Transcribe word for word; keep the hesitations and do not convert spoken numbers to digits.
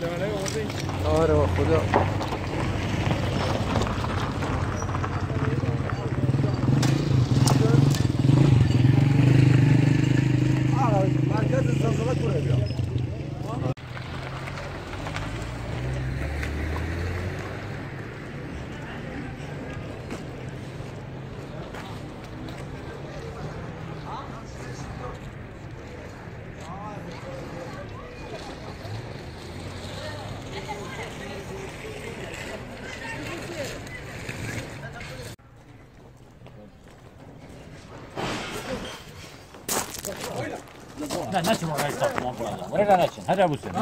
Are we Xuda. Merkez zilzile kure ya. Ne, neçin oraya satma burada. Oraya neçin? Hadi bu sene.